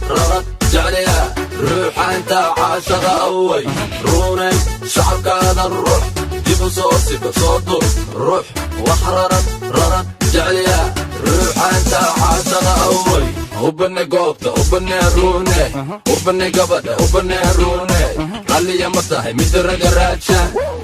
Rarad jecliya ruuxaanta caashaqa away. Ruunay, shacabkaada ruux, dib u soo siko, soo dur ruux. Wax rarad rarad jecliya ruuxaanta caashaqa away. Ubane goobta, ubane ruune, ubane gabadha, ubane ruune. Ralliya ma tahay midda raga raadsha,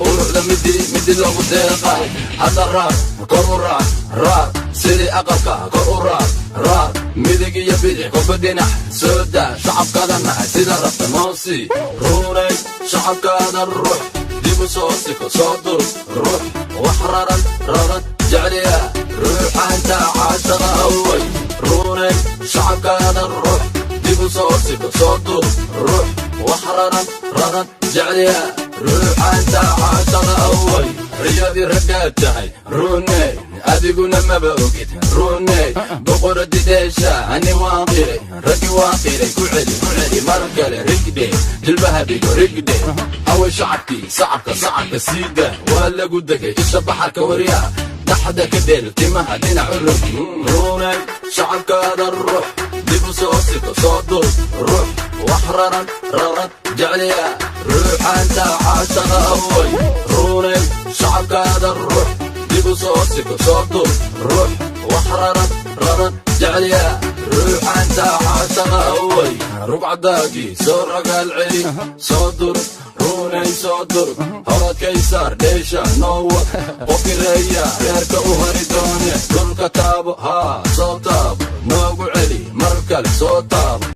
uruxda midi midi loogu deeqay. Hadda raar, kor u raar, raar sidii aqalka kor u raar, raar midig iyo bidix, kolba dhinac soo daa. Shacabkaada nahay, sida rabta noosii. Ruunay, shacabkaada ruux, dib u soo siko, soo dur ruux. Wax raran raran jecliya ruuxaanta caashaqa away. Ruunay, shacabkaada ruux, dib u soo siko, soo dur ruux. Wax raran raran jecliya ruuxaanta caashaqa away. Riyadii raggaad tahay ruuney, adiguna maba ogid ruuney. Boqoradideesha ani waan qiray, raggi waan qiray. Ku celi, ku celi mar kale, rigdhe jilbaha dhigo, rigdhe. Away shacabkii? Sacabka, sacabka siida, waa lagu degay isha baxarka. Waryaa, dhaxda ka dheel, timaha dhinac u rog. Ruunay, shacabkaada ruux, dib u soo siko, soo dur ruux. Wax raran raran jecliya ruuxaanta caashaqa away. Ruunay, shacabkaada ruux, dib u soo siko, soo dur ruux. Wax raran raran jecliya ruuxaanta caashaqa away. Rugcadaagii soo ragaal celi, soo dur ruunay, soo dur. Horadkaysaar dheesha noowa, qofkireeya reerka u hari doone. Dhulka taabo, haa, soo taabo, noogu celi mar kale, soo taabo.